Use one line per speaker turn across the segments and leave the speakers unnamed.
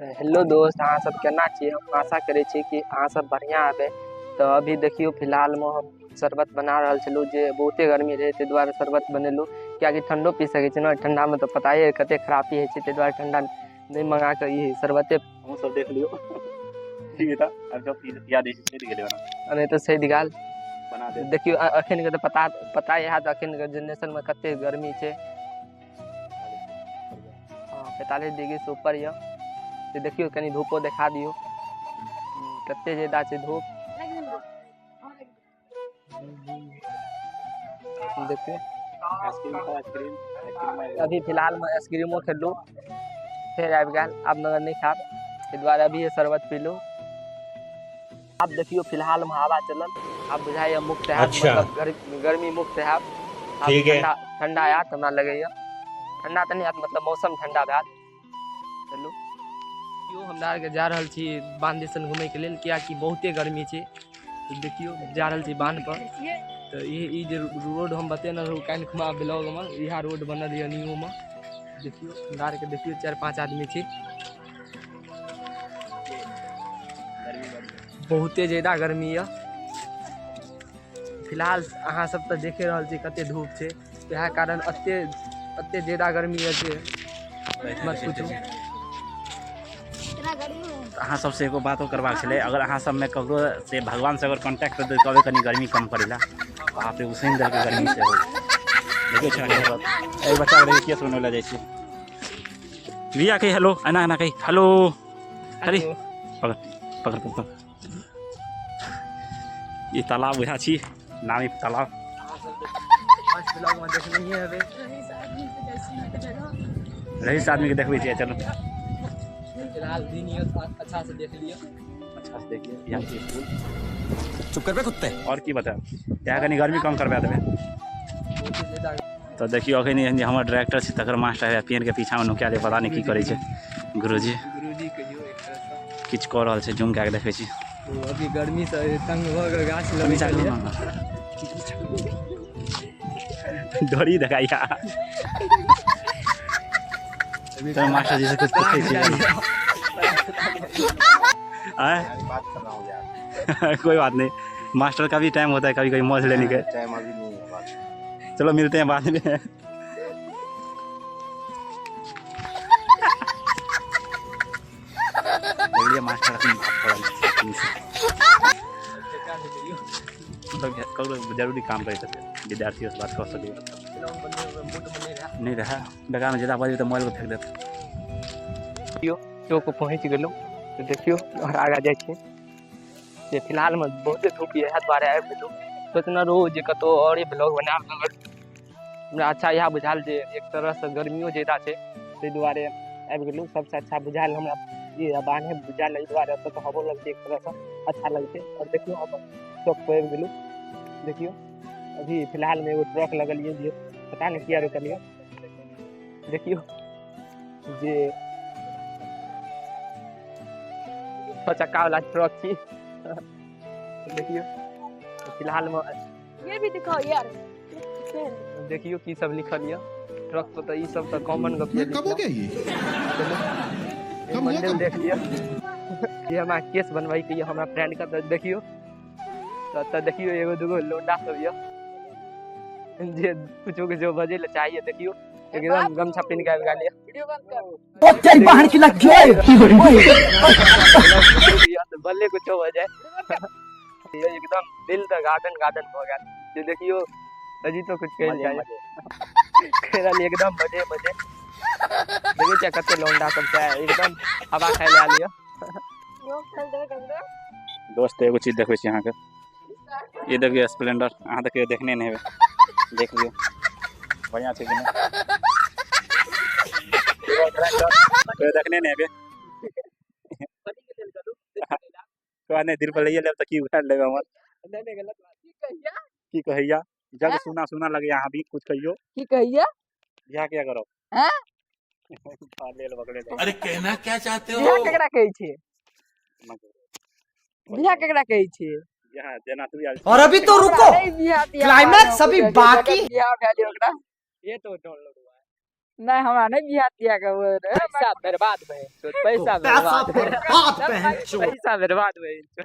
Hello दोस्त, अहाँ सब केना छी? हम आशा करै छी कि अहाँ सब बढ़िआँ हेबै। तऽ अभी देखियौ, फिलहालमे हम शरबत बना रहल छलहुँ जे बहुते गर्मी रहै, ताहि दुआरे शरबत बनेलहुँ, किएकि ठण्डो पी सकै छी ने। ठण्डामे तऽ पताए अइ कतेक खराबी होइ छै, ताहि दुआरे ठण्डा नहि मँगाकऽ ई शरबते।
अहूँ सब देख लियौ। ठीक है, तऽ आब जब पिया दै छी, सधि गेलै ओना।
नहि तऽ सधि गेल।
बना दे।
देखियौ, अखनके तऽ पता पता हैत अखनके जेनरेशनमे कतेक गर्मी छै। हँ, 45 डिग्रीसँ ऊपर यऽ। तऽ देखियौ, कनि धूपो देखा दियौ, कते ज्यादा छै धूप। देखियौ।
आइसक्रीम खाओ, आइसक्रीम, आइसक्रीम।
अभी फिलहालमे आइसक्रीमो खेलहुँ, फेर आबि गेल। आब मगर नहि खायब, ताहि दुआरे अभी शरबत पीलहुँ। आब देखियौ, फिलहालमे हवा चलल, आब बुझाइए मुक्त हैब।
अच्छा।
मतलब गर्मी मुक्त हैब आब।
ठीक है।
ठंडा ठंडा आयत हमरा लगैए। ठंडा तऽ नहि आयत, मतलब मौसम ठंडा भएत। चलू, देखियौ, हमरा आरके जा रहल छी बान्ह दिसन घुमैके लेल, किएकि बहुते गर्मी छै। तऽ देखियौ, जा रहल छी बान्ह पर। तऽ ई ई जे रोड हम बतेने रहूँ काल्हि खुमा ब्लॉगमे, इएह रोड बनल यऽ न्यूमे। देखियौ, हमरा आरके देखियौ, चारि पाँच आदमी छी। बहुते ज्यादा गर्मी यऽ फिलहाल। अहाँ सब तऽ देखे रहल छी कते धूप छै। इएह कारण एते एते ज्यादा गर्मी यऽ जे मत पूछू।
तऽ अहाँ सबसँ एगो बातो करबाक छलै। अगर अहाँ सबमे ककरो से भगवान से अगर कॉन्टैक्ट करतै, कहबै कनि गर्मी कम करै ला। बाप रे, उसैन देलकै गर्मी से। हो देखियौ, छै एहि बच्चाके, देखियौ, केस बनबै लए जाइ छै। रिया, कही हेलो। एना एना कही हेलो। अरे, पकड़ पकड़ पकड़। ई तालाब उएह छी, नामी तालाब।
फर्स्ट ब्लॉगमे देखने हेबै।
रईस आदमीके देखबै छियै, चलू।
फिलहाल दिन यऽ, अच्छा से देख लिअ।
अच्छा से देखिए, इएह छै स्कूल।
चुप कर बे कुत्ते।
आओर की बतायब, इएह कनि गर्मी कम करबा देबै।
बहुते ज्यादा।
तऽ देखियौ, अखन जे हमर डायरेक्टर छै तकर मास्टर है, पेनके पीछामे नुकायल है, पता नहि की करै छै गुरुजी।
गुरुजी कहियौ एक तरहसँ।
किछु कऽ रहल छै, जूम कए कऽ देखै छी।
ओ अभी गर्मीसँ तंग भऽ कऽ गाछ लग
नीचा
छलियै।
डोरी देखाइया। तो मास्टर जी से कुछ पूछै छी। आय?
बात कर रहा हूँ यार।
कोई बात नहीं, मास्टर का भी टाइम होता है कभी कभी मौज लेने के।
टाइम अभी नहीं है बात।
चलो, मिलते हैं बाद में। देखलिए, मास्टर अखन बात कऽ रहल छै। मतलब ककरो जरूरी काम करै छथिन, विद्यार्थियों से बात कऽ सकैए। नहि रहए, बेकारमे ज्यादा बजबै तऽ मोबाइल फेंक देत।
चौक पहुँच गेलहुँ। तऽ देखियौ, आओर आगाँ जाइ छी जे फिलहालमे बहुते धूप यऽ, इएह दुआरे आबि गेलहुँ। सोचने रहूँ जे कतहु आओर ब्लॉग बनायब, मगर हमरा अच्छा इएह बुझायल जे एक तरहसँ गर्मियो ज्यादा छै, ताहि दुआरे आबि गेलहुँ। सबसँ अच्छा बुझायल हमरा ई बान्हे बुझायल, एहि दुआरे एतऽ तऽ हवो लगतै, एक तरहसँ अच्छा लगतै। आओर देखियौ, हम चौक पर आबि गेलहुँ। देखियौ, अभी फिलहालमे एगो ट्रक लगल यऽ जे पता नहि किया रुकल यऽ। देखियौ जे 6 चक्का वाला ट्रक छी। देखियौ, फिलहालमे
ये भी दिखाओ यार।
देखियौ की सब लिखल यऽ ट्रक पर। तऽ ई सब तऽ कॉमन गप यऽ।
कब हो गया ये?
चलू,
कब हुआ?
मंदिर
कब?
देख लिअ। ये हमरा केस बनबैके यऽ हमरा फ्रेंड के। तऽ देखियौ, तऽ देखियौ, एगो दूगो लोंडा सब यऽ जे कुछो कुछो बजै लए चाहिए। देखियौ, एकदम गमछा पिन्ह के आबि गेल यऽ।
वीडियो बंद कर।
तेरी बहन की लग
तऽ भले कुछो हो जाए, ये एकदम दिल तऽ गार्डन गार्डन भऽ गेल जे। देखियौ, अजी तो कुछ कहै
मजे
चाही
मजे।
कहि रहल एकदम मजे मजे। देखै छियै कते लौंडा सब छै, एकदम हवा खाय लए आयल यऽ।
लोग चल देबे ककरो।
दोस्त, एगो चीज देखबै छी अहाँके। ई देखियौ स्प्लेंडर, अहाँ तऽ कहियो देखने नहि हेबै। देख लियौ, बढ़िआँ छै कि नहि? कहियो देखने नहि हेबै। कोई नहि, दिल पर लैए लेब तऽ की उखाड़ि लेबै हमर?
नहि नहि, गलत बात।
की कहिया?
की कहैया, जग सुना सुना लगैया। अहाँ भी कुछ कहियौ।
की कहिया?
बियाह किया करब?
हैं?
लेल बगले।
अरे, कहना क्या चाहते हो?
बियाह केकरा कहै छै? बियाह केकरा कहै छै?
बियाह जेना तू आयल।
और अभी तो रुको,
अरे, बियाह तियाह
क्लाइमैक्स
बारे
अभी
मे
बाकी।
बियाह भेल ओकरा।
ये तो डाउनलोड हुआ है।
नहीं, हमरा नहीं बियाह तियाह के हुए रे।
पैसा बर्बाद भइल छौ, पैसा
पैसा
बर्बाद,
बर्बाद बहन चोद।
पैसा बर्बाद भइल छौ।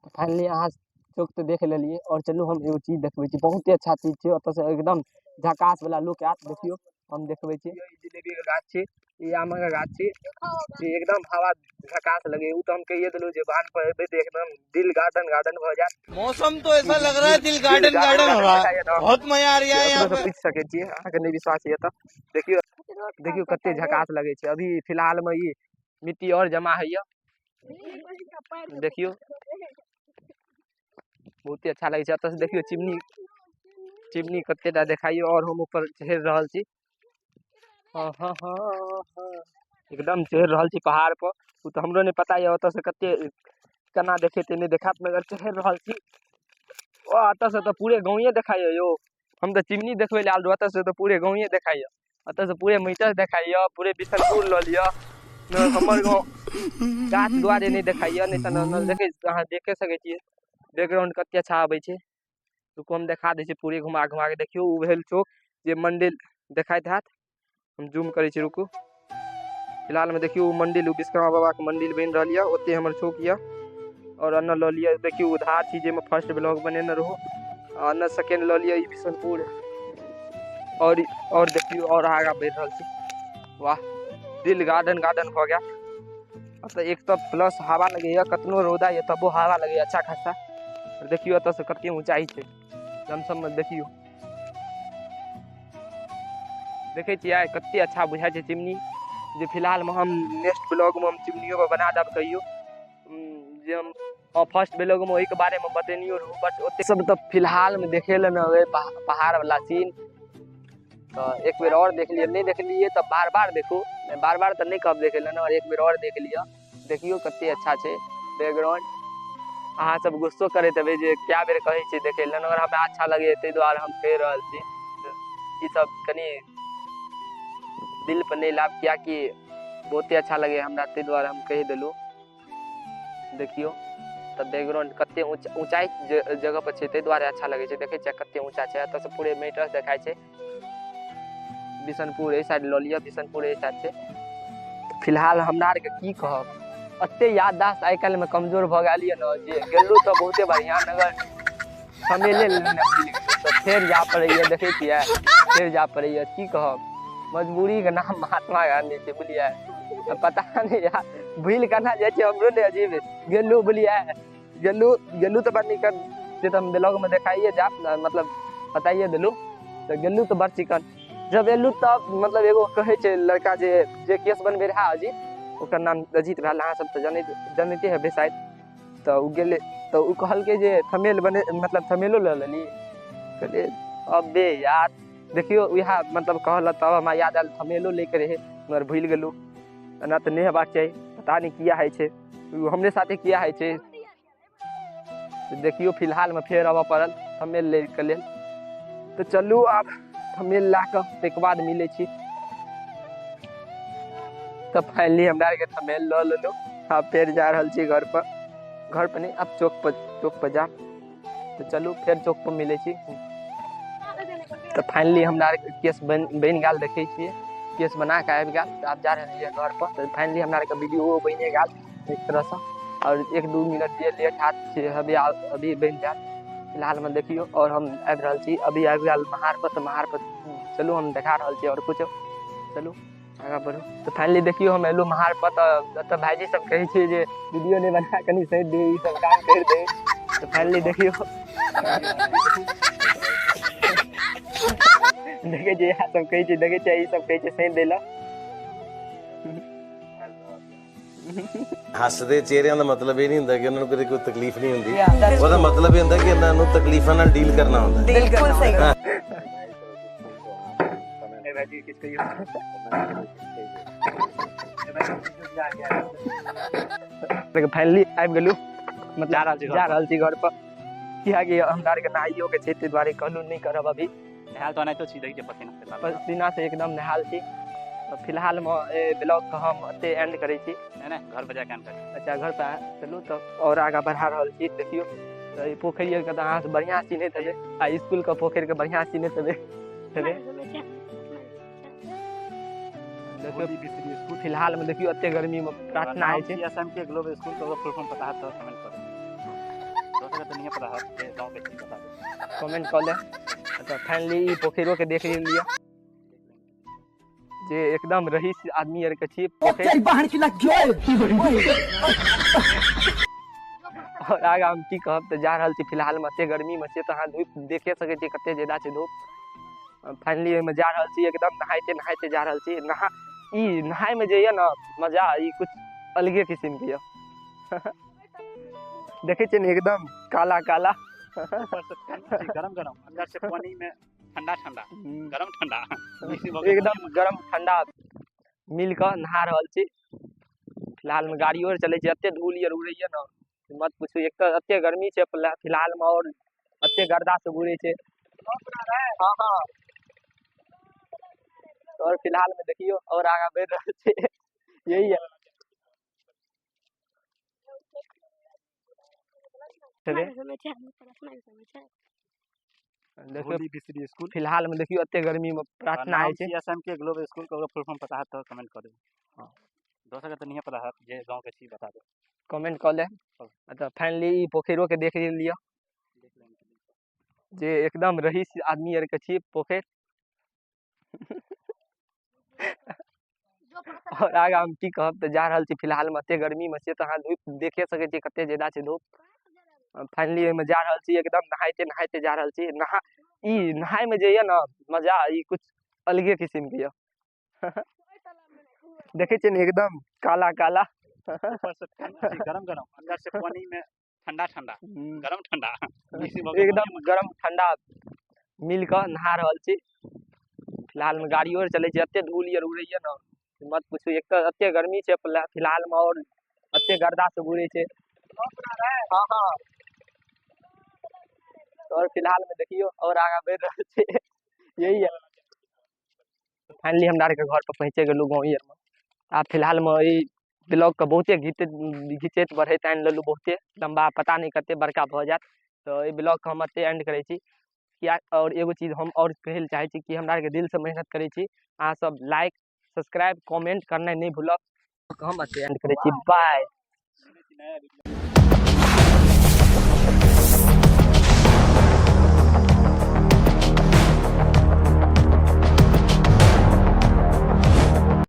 फाइनली अहाँ चौक तऽ देख लेलियै। आओर चलू हम एगो चीज देखबै छी, बहुते अच्छा चीज छै। ओतऽसँ एकदम झकास वाला लुक आयत। देखियौ हम देखबै छी, ई जिलेबी के गाछ छै, ई आमक गाछ छै, ई एकदम हवा झकास लगे। ओ तऽ हम कहिए देलहुँ जे बान्ह पर एबै तऽ एकदम दिल गार्डन गार्डन भऽ जायत।
मौसम तो ऐसा लग रहा है दिल गार्डन गार्डन हो रहा है, बहुत मजा आ रहा है यहाँ पे।
पूछि सकै छियै, अहाँके नहि विश्वास यऽ तऽ देखियौ, देखियौ कते झकास लगै छै। अभी फिलहाल मे ई मिट्टी और जमा होइया, देखियौ बहुते अच्छा लगै छै। एतऽ से देखियौ चिमनी, चिमनी कते टा देखाइयो। और हम ऊपर चढ़ि रहल छी, हाँ हाँ हाँ हाँ, एकदम चढ़ि रहल छी पहाड़ पर। ओ तऽ हमरो नहि पता यऽ ओतऽ से कते केना देखेतै नहि देखायत, मगर चढ़ि रहल छी। ओ एतऽ से तऽ पूरे गाँवे देखाइया यौ। हम तऽ चिमनी देखबै लए आयल रहूँ, एतऽ से तऽ पूरे गाँवे देखाइया, एतऽ से पूरे मैटस देखाइया, पूरे बिशनपुर लऽ लिअ। हमर गाँव गाछ दुआरे नहि देखाइया, नहि तऽ देखै अहाँ देखे सकै छियै बैकग्राउंड कते अच्छा आबै छै। रुकू हम देखा दै छी पूरे घुमा घुमा के। देखियौ ओ भेल चौक जे मंदिर देखाइत हैत, हम जूम करै छी रुकू। फिलहाल में देखियौ ओ मंदिर, ओ विश्वकर्मा बाबा के मंदिर बनि रहल यऽ, ओते हमर चौक यऽ। और अन्ना लऽ लिअ, देखियौ उधार छी जाहिमे फर्स्ट ब्लॉग बनेने रहू, आ अन्ना सेकेंड लऽ लिअ ई बिशनपुर। और देखियौ और आगाँ बढ़ि रहल छी। वाह, दिल गार्डन गार्डन भऽ गेल। एतऽ एक तऽ प्लस हवा लगैया, कतनो रौदा यऽ तबो हवा लगैया अच्छा खासा। और देखियौ एतऽ से कते ऊँचाई छै लमसम में। देखियौ देखै छियै कते अच्छा बुझाइ छै चिमनी। जे फिलहाल में हम नेक्स्ट ब्लॉग में हम चिमनियो पर बना देब कहियो, जे हम फर्स्ट ब्लॉग में ओहिके बारे में बतेनियो रहूँ, बट ओते सब तऽ फिलहाल में देखे लए ने होय पहाड़ वाला सीन। तऽ एक बेर और देख लिअ, नहि देखलियै तऽ बार बार देखू, बार बार तऽ नहि कहब देखे लए ने, और एक बेर और देख लिअ। देखियौ कते अच्छा छै बैकग्राउंड। अहाँ सब गुस्सो करैत हेबै जे कए बेर कहै छियै देखै लए, मगर हमरा अच्छा लगैया ताहि दुआरे हम कहि रहल छी। ई सब कनि दिल पर नहि लाभ, कियाकि बहुते अच्छा लगैया हमरा, ताहि दुआरे हम कहि देलहुँ। देखियौ तऽ बैकग्राउंड कते ऊँचाई जगह पर छै, ताहि दुआरे अच्छा लगै छै। देखै छियै कते ऊँचा छै, एतऽ से पूरे मेटस देखाइ छै। बिशनपुर एहि साइड लऽ लिअ, बिशनपुर एहि साइड छै। फिलहाल हमरा आरके की कहब, एते याददाश्त आइ काल्हिमे कमजोर भऽ गेल यऽ ने जे गेलहुँ तऽ बहुते बढ़िआँ, मगर समेले तऽ फेर जाय पड़ैया। देखै छियै फेर जाय पड़ैया, की कहब, मजबूरीके नाम महात्मा गांधी छै, बुझलियै। पता नहि यार भूलि केना जाइ छै, हमरो नहि अजीब गेलहुँ, बुझलियै। गेलहुँ गेलहुँ तऽ बड़ नीक, से तऽ हम ब्लॉगमे देखाइए जायब, मतलब बताइए देलहुँ। तऽ गेलहुँ तऽ बड़ चिकन, जब एलहुँ तब मतलब एगो कहै छै लड़का जे जे केस बनबै रहए अजीत, ओकर नाम अजीत भेल, अहाँ सब तऽ जनैते हेबै शायद। तऽ ओ गेलै तऽ ओ कहलकै जे थमेल बने, मतलब थमेलो लऽ लेली। कहलियै अबे यार देखियौ उएह मतलब कहलक, तब हमरा याद आयल थमेलो लैके रहै, मगर भूलि गेलहुँ। एना तऽ नहि हेबाक चाही, पता नहि किया होइ छै, ओ हमरे साथे किया होइ छै। तऽ देखियौ फिलहालमे फेर आबऽ पड़ल थमेल लैके लेल। तऽ चलू आब थमेल लए कऽ ताहिके बाद मिलै छी। तऽ फाइनली हमरा आरके थमेल लऽ लेलहुँ, आब फेर जा रहल छी घर पर, घर पर नहि आब चौक पर, चौक पर जायब। तऽ चलू फेर चौक पर मिलै छी। तऽ फाइनली हमरा आरके केस बनि गेल, देखै छियै केस बना कऽ आबि गेल। तऽ आब जा रहलियै घर पर। तऽ फाइनली हमरा आरके वीडियो बनिए गेल एक तरहसँ, आओर 1-2 मिनट जे लेट हैत से अभी बनि जायत। फिलहालमे देखियौ और हम आबि रहल छी, अभी आबि गेल महार पर। तऽ महार पर चलू हम देखा रहल छी और कुछो, चलू आगाँ बढ़ू। तऽ फाइनली देखियौ हम एलहुँ महार पर। तऽ एतऽ भाईजी सब कहै छै जे वीडियो नहि बना, कनि सैंत दे, ई सब काम करि दे। तऽ फाइनली देखियौ देखै छियै इएह सब कहै छै, देखै छियै ई सब कहै छै सैंत दै लए।
ਹੱਸਦੇ ਚਿਹਰਿਆਂ ਦਾ ਮਤਲਬ ਇਹ ਨਹੀਂ ਹੁੰਦਾ ਕਿ ਉਹਨਾਂ ਨੂੰ ਕਦੇ ਕੋਈ ਤਕਲੀਫ ਨਹੀਂ ਹੁੰਦੀ, ਉਹਦਾ ਮਤਲਬ ਇਹ ਹੁੰਦਾ ਕਿ ਇਹਨਾਂ ਨੂੰ ਤਕਲੀਫਾਂ ਨਾਲ ਡੀਲ ਕਰਨਾ ਹੁੰਦਾ।
बिल्कुल सही।
भाईजी किछु कहियौ। फाइनली आबि गेलहुँ, मतलब
जा रहल छी घर
जा
पर।
रहल छी घर पर, कियाकि हमरा आरके नहाइयो के छै, ताहि दुआरे कहलहुँ नहि करब अभी।
नहायल तऽ एनाहितो छी, देखै छियै पसीना से लाल।
पसीना से एकदम नहायल छी। तऽ फिलहालमे एहि ब्लॉगके हम एतै एंड करै छी।
नहि नहि, घर पर जाके एंड करी।
अच्छा घर पर चलू तऽ और आगाँ बढ़ा रहल छी। देखियौ तऽ ई पोखरि आरके तऽ अहाँ सब बढ़िआँ चिन्हैत हेबै, आ इसकुलके पोखरिके बढ़िआँ चिन्हैत हेबै। देखियौ फिलहालमे देखियौ एते गर्मीमे प्रार्थना होइ छै।
एस एम के ग्लोबल स्कूल के फुल फॉर्म पता है तो कमेंट कर। दोस्तों के तो नहीं पता है जे गांव के चीज बता दे,
कमेंट कऽ ले। तऽ फाइनली ई पोखरिओके देख लिअ जे एकदम रईस आदमी आर के छी पोखरि।
बहन की लग।
और आगा हम की कहब, तऽ जा रहल छी फिलहालमे एते गर्मीमे से तऽ अहाँ धूप देखे सकै छी कते ज्यादा छै धूप। फाइनली ओहिमे जा रहल छी, एकदम नहाइते नहाइते जा रहल छी। नहा ई नहायमे जे यऽ ने मजा, ई कुछ अलगे किसिमके यऽ। देखै छियै ने एकदम काला काला,
ऊपर से गरम गरम, अंदर से पानी में ठंडा ठंडा, गरम ठंडा,
एकदम गरम ठंडा मिल कऽ नहा रहल छी। फिलहालमे गाड़ियो आर चलै छै, एते धूल आर उड़ैया ने मत पूछू। एक तऽ एते गर्मी छै फिलहालमे और एते गर्दा से उड़ै छै। हाँ हाँ, और फिलहालमे देखियौ और आगा बढ़ि रहल छै, यही है। देखियौ
स्कूल
फिलहालमे देखियौ एते गर्मीमे प्रार्थना होइ छै।
एस एम के ग्लोबल स्कूल के फुल फॉर्म पता है तो कमेंट कर दे। दोस्तों के तो नहीं पता है जे गांव के चीज बता दे,
कमेंट कऽ ले। तऽ फाइनली ई पोखरिओके देख लिअ जे एकदम रईस आदमी आर के छी पोखरि। और आगा हम की कहब, तऽ जा रहल छी फिलहालमे एते गर्मीमे से तऽ अहाँ धूप देखे सकै छी कते ज्यादा छै धूप। फाइनली ओहिमे जा रहल छी, एकदम नहाइते नहाइते जा रहल छी। नहा ई नहायमे जे यऽ ने मजा, ई कुछ अलगे किसिमके यऽ। देखै छियै ने एकदम काला काला,
ऊपर से गरम गरम, अंदर से पानी में ठंडा ठंडा, गरम ठंडा,
एकदम गरम ठंडा मिल कऽ नहा रहल छी। फिलहालमे गाड़ियो आर चलै छै, एते धूल आर उड़ैया ने मत पूछू। एक तऽ एते गर्मी छै फिलहालमे और एते गर्दा से उड़ै छै। हाँ हाँ, और फिलहालमे देखियौ और आगा बढ़ि रहल छै, यही है। फाइनली हमरा आरके घर पर पहुँचे गेलहुँ गाँव आरमे। आब फिलहालमे ई ब्लॉगके बहुते घिचैत बढ़ैत आनि लेलहुँ, बहुते लम्बा, पता नहि कते बड़का भऽ जायत। तऽ एहि ब्लॉगके हम एते एंड करै छी किया। और एगो चीज हम और कहै लए चाहै छी कि हमरा आरके दिलसँ मेहनत करै छी, अहाँ सब लाइक सब्सक्राइब कमेंट करनाइ नहि भूलब। हम एते एंड करै छी, बाय।